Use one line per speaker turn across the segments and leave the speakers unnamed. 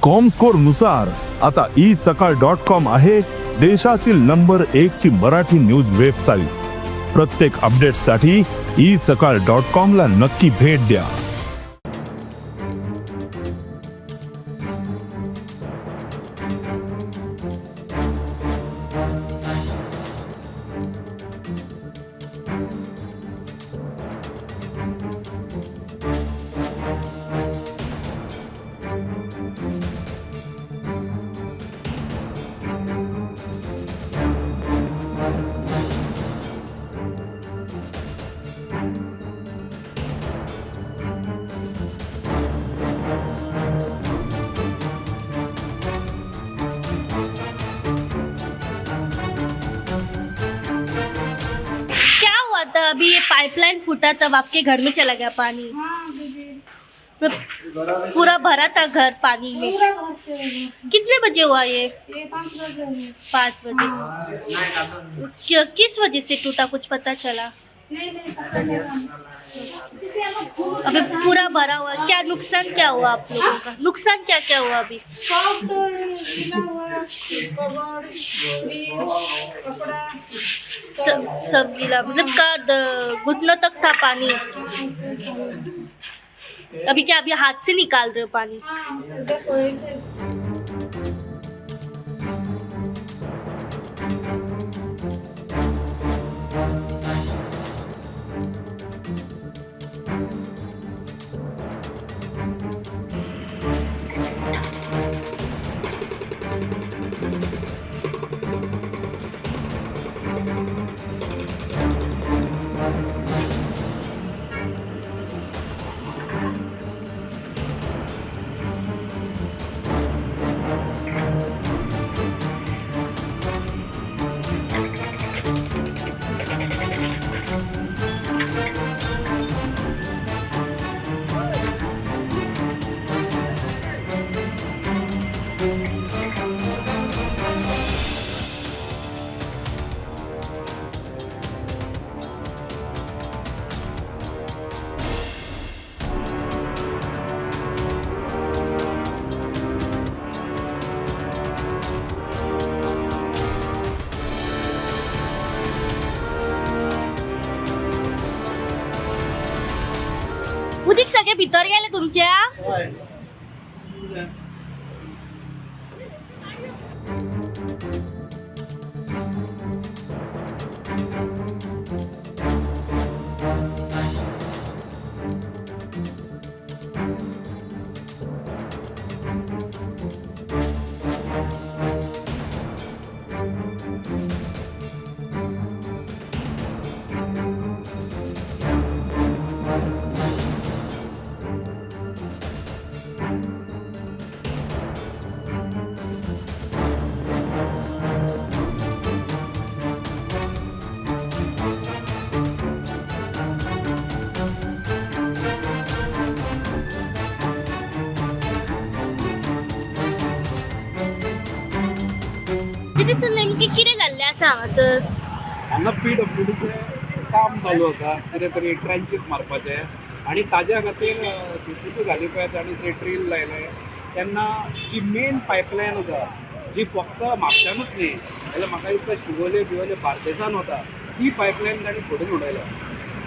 Comscore नुसार आता E सकाळ डॉट कॉम आहे देशातील नंबर एक ची मराठी न्यूज वेबसाईट. प्रत्येक अपडेटसाठी ई सकाळ डॉट कॉम ला नक्की भेट द्या.
क्या हुआ था? अभी ये पाइपलाइन फूटा तब आपके घर में चला गया पानी?
हाँ दीदी।
तो पूरा भरा था घर पानी में?
पूरा घर चला गया।
कितने बजे हुआ ये?
ये 5 बजे हुआ।
5 बजे। किस वजह से टूटा, कुछ पता चला?
नहीं नहीं, पता नहीं।
अभी पूरा भरा हुआ, क्या नुकसान क्या हुआ आप लोगों का? नुकसान क्या क्या हुआ अभी?
सब तो गीला हुआ, कबर्ड, फ्रिज, कपड़ा।
सब सब गीला, मतलब का घुटनों तक था पानी। अभी क्या, अभी हाथ से निकाल रहे हो पानी?
हाँ, देखो ऐसे।
उदीक सगळे भितर गेले तुमच्या? तिथे नेमकी कितें जाल्लें आसा हांगासर?
हांगा पी डब्ल्यू डीचें काम चालू आसा, कितें तरी ट्रेंचीस मारपाचे आनी ताज्या खातीर जेसीबी घाली पळय ताणी ते ड्रील लायले तेन्ना जी मेन पायपलायन आसा, जी फक्त म्हापशानूच न्ही जाल्यार म्हाका दिसता शिवोले बिवोले बार्देसान वता, ती पायपलायन ताणी फोडून उडयल्या.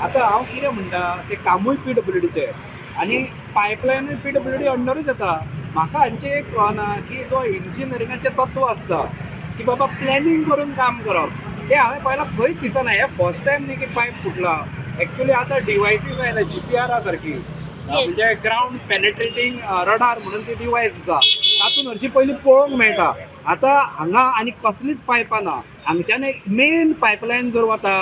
आतां हांव कितें म्हणटा, तें कामूय पी डब्ल्यू डीचें आनी पायपलायनूय पी डब्ल्यू डी अंडरूच येता. म्हाका हांचें एक कळना की जो इंजिनियरिंगाचें तत्व आसता की बाबा प्लॅनिंग करून काम करप, तें हांवें पळयलां खंयच दिसना. हें फर्स्ट टायम न्ही की पायप फुटला. एक्चुली आतां डिवायसीस आयल्या जी पी आरा सारकी, म्हणजे ग्रावंड पेनेट्रेटींग रडार म्हणून ती डिवायस आसा, तातूंत हरशीं पयलीं पळोवंक मेळटा. आतां हांगा आनी कसलीच पायपां ना. हांगच्यान एक मेन पायपलायन जर वता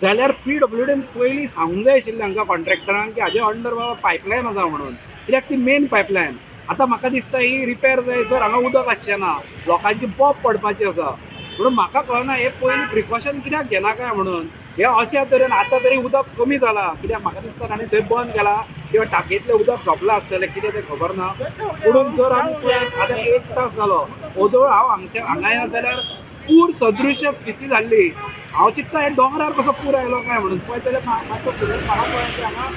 जाल्यार पी डब्ल्यू डीन पयलीं सांगूंक जाय आशिल्लें हांकां कॉन्ट्रॅक्टरांक की हाजे अंडर बाबा पायपलायन आसा म्हणून, कित्याक ती मेन पायपलायन. आतां म्हाका दिसता ही रिपेर जाय जर हांगा उदक आसचें ना, लोकांची बोब पडपाची आसा. म्हणून म्हाका कळना हे पयलीं प्रिकॉशन कित्याक घेना काय म्हणून. हे अशा तरेन आतां तरी उदक कमी जालां, कित्याक म्हाका दिसता ताणें थंय बंद केलां किंवा टाकयेंतलें उदक सोंपलां आसतलें, कितें तें खबर ना. पुणून जर आमी पळयत आतां एक तास जालो ओदोळ हांव हांगच्या हांगा येत जाल्यार पूर सदृश्य स्थिती जाल्ली. हांव चिंत्ता हे दोंगरार कसो पूर आयलो काय म्हणून. पळयत जाल्यार मातसो फुडें म्हाका कळ्ळें की हांगा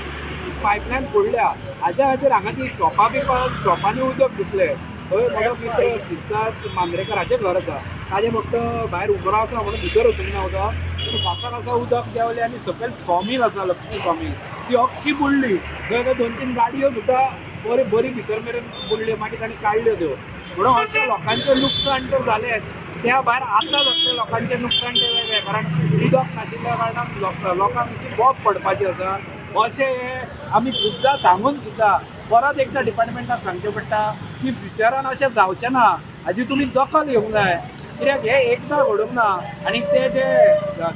पायपलायन फोडल्या. हाज्या खातीर हांगा ती शॉपां बिपां शॉपांनी उदक घुसलें. थंय म्हजो मित्र सिद्धार्थ मांद्रेकर हाचें घर आसा. ताजें फक्त भायर उबरो आसा म्हणून भितर वचूंक ना उदक, पूण खासा खासा उदक देंवलें आनी सकयल सॉमील आसा, लक्ष्मी सॉमील, ती अख्खी बुडली. थंय थंय 2-3 गाडयो सुद्दां बरी बरी भितर मेरेन बुडल्यो, मागीर तांणी काडल्यो त्यो. म्हणून अशें लोकांचें लुकसाण तर जालेंच, त्या भायर आतां जातलें लोकांचें लुकसाण तें वेगळें, कारण उदक नाशिल्ल्या कारणान लोकांक बोब पडपाची आसा. अशें हें आमी खुबदां सांगून सुद्दां परत एकदां डिपार्टमेंटाक सांगचें पडटा की फ्युचरान अशें जावचें ना हाजी तुमी दखल घेवंक जाय. कित्याक हें एकदां घडूंक ना. आनी ते जे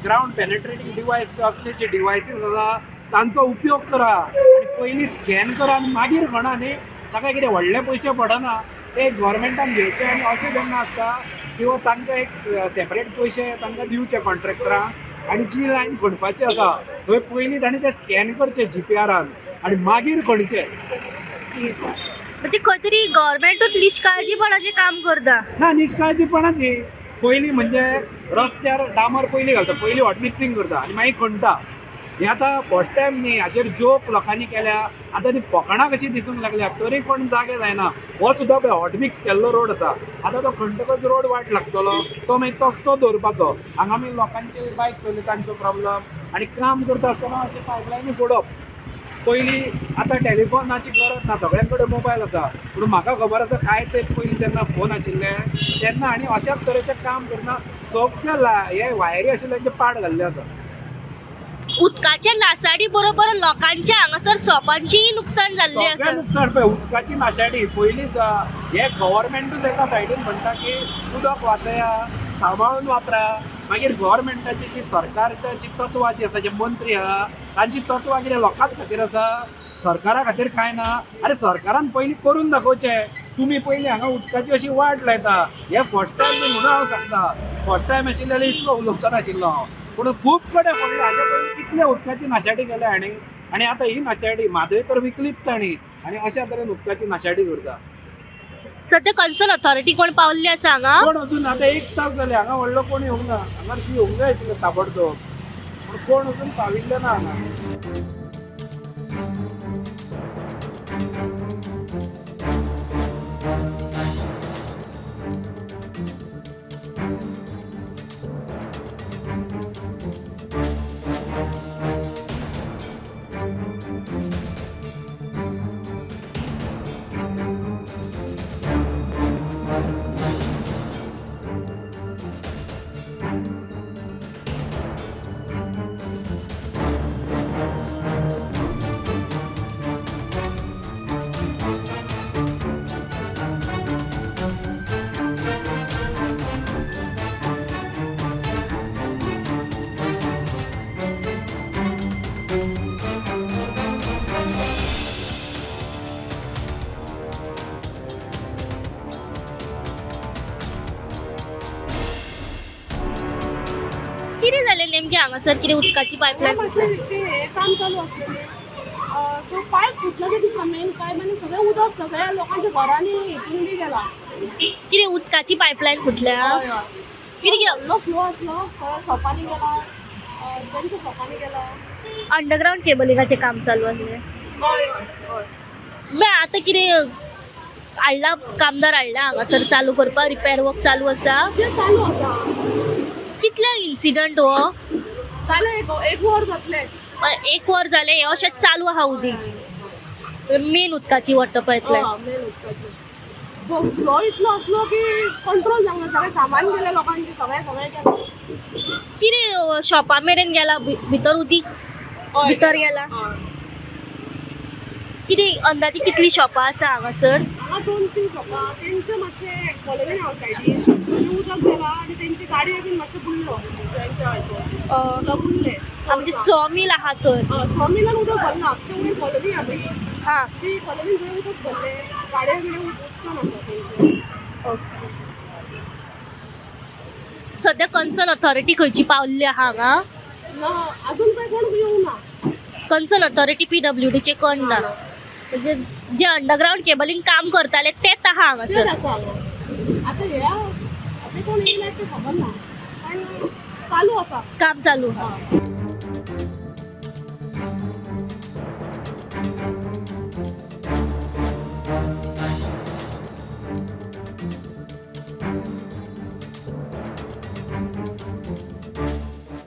ग्रावंड पेनेट्रेटींग डिवायस असले जे डिवायसीस आसा तांचो उपयोग करा आनी पयलीं स्कॅन करा आनी मागीर खणा न्ही. ताका कितें व्हडले पयशे पडना, ते गव्हर्मेंटान घेवचे. आनी अशें जेन्ना आसता किंवा तांकां एक सेपरेट पयशे तांकां दिवचे कॉन्ट्रॅक्टरांक, आनी जी लायन खणपाची आसा थंय पयलीं तांणी ते स्कॅन करचे GPR आनी मागीर खणचे.
म्हणजे खंय तरी गव्हर्मेंटूच निश्काळजीपणाचें काम करता.
ना, निश्काळजीपणाच ही. पयलीं म्हणजे रस्त्यार डांबर पयलीं घालता, पयलीं हॉट मिक्सिंग करता आनी मागीर खणटा. हें आतां फर्स्ट टायम न्ही, हाचेर जोक लोकांनी केल्या. आतां ती फकाणां कशी दिसूंक लागल्या, तरी कोण जागे जायना. हो सुद्दां पळय हॉट मिक्स केल्लो रोड आसा, आतां तो खणटकच रोड वाट लागतलो, तो मागीर तसो दवरपाचो. हांगा आमी लोकांची बायक चलयता तांचो प्रॉब्लम, आनी काम करता आसतना अशें पायपलायनी फोडप. पयलीं आतां टॅलिफोनाची गरज ना, सगळ्यां कडेन मोबायल आसा. पूण म्हाका खबर आसा कांय ते पयलीं जेन्ना फोन आशिल्ले तेन्ना आनी अशाच तरेचें काम करतना सगळे हे वायरी आशिल्ले तांचे पाड घाल्ले आसा.
उदकाच्या नासाडी बरोबर लोकांच्या हांगासर शॉपांचीय नुकसान जाल्लें
सगळें
आसा.
नुकसान पळय उदकाची नाशाडी पयलींच. हे गव्हर्मेंटूच एका सायडीन म्हणटा की उदक वाचया, सांबाळून वापरा. मागीर गव्हर्मेंटाची जी सरकारची जी तत्वां जी आसा, जे मंत्री आहा तांची तत्वां कितें लोकांच खातीर आसा, सरकारा खातीर कांय ना. आरे सरकारान पयलीं करून दाखोवचें. तुमी पयलीं हांगा उदकाची अशी वाट लायता, हें फर्स्ट टायम न्ही म्हणून हांव सांगता. फर्स्ट टायम आशिल्लें जाल्यार इतलो उलोवचो नाशिल्लो हांव, पूण खूब कडेन पडलो. हाजे पयलीं कितले उदकाची नाशाडी केल्या हांणी, आनी आतां ही नाशाडी म्हादय तर विकलीच तांणी, आनी अशा तरेन उदकाची नाशाडी करता.
सध्या कन्सर्न ऑथॉरिटी कोण पावल्ली आसा हांगा?
कोण अजून आतां 1 तास जाले हांगा व्हडलो कोण येवंक ना. हांगा येवंक जाय आशिल्लें ताबडतोब, पूण कोण अजून पाविल्ले ना हांगा.
कितें जालें नेमकें हांगासर? कितें उदकाची पायपलायन
मातशें ते हें काम चालू आसलेलें, सो पायप फुटलो की दिसता मेन पायप, आनी सगळें उदक सगळ्या लोकांच्या घरांनी हितून बी गेला.
कितें उदकाची पायपलायन फुटल्या?
हय हय,
कितें
व्हडलो फ्लो आसलो, सगळ्या शॉपांनी गेला, तेंच्या शॉपांनी गेला.
अंडरग्रावंड केबलिंगाचें काम चालू आसलें.
हय हय हय.
मागीर आतां कितें हाडला, कामदार हाडला हांगासर चालू करपाक? रिपेर वर्क चालू आसा?
तें चालू आसा.
कितले इन्सिडंट हो?
जालें एक वर जातलें.
1 वर जालें हें अशें चालू आहा उदीक, मेन उदकाची वॉटर पायपलायन.
मेन उदकाची फ्लो इतलो आसलो की कंट्रोल जावंक ना, सगळें सामान गेलें लोकांचें, सगळें सगळें गेलें.
कितें शॉपा मेरेन गेला भितर उदीक भितर गेला? कितें अंदाजे कितलीं शॉपां आसा हांगासर?
हांगा 2-3 शॉपां, तेंचे मातशें कॉलनी हांव सायडीन थंय उदक गेला आनी तेंची गाडयो बीन मातशें बुडलो तेंच्या हितून उदक बुडलें.
आमचे सॉमील आहा थंय.
सॉमिलान उदक भरलां, ते वयर कॉलनी आहा पळय,
हां,
ती कॉलनी थंय उदक भरलें, गाडयो बिडयो उदकान आसा तेंचे.
सद्या कन्सर्न ऑथॉरिटी खंयची पावल्ली आहा हांगा?
ना, अजून काय कोण येवंक ना.
कन्सर्न ऑथॉरिटी PWDचे कोण ना, म्हणजे जे अंडरग्रावंड केबलिंग काम करताले तेच आहा हांगासर.
तेच आसा हांगा. आतां हे आतां कोण येयला तें खबर ना, पण चालू आसा
काम चालू आहा.
हय.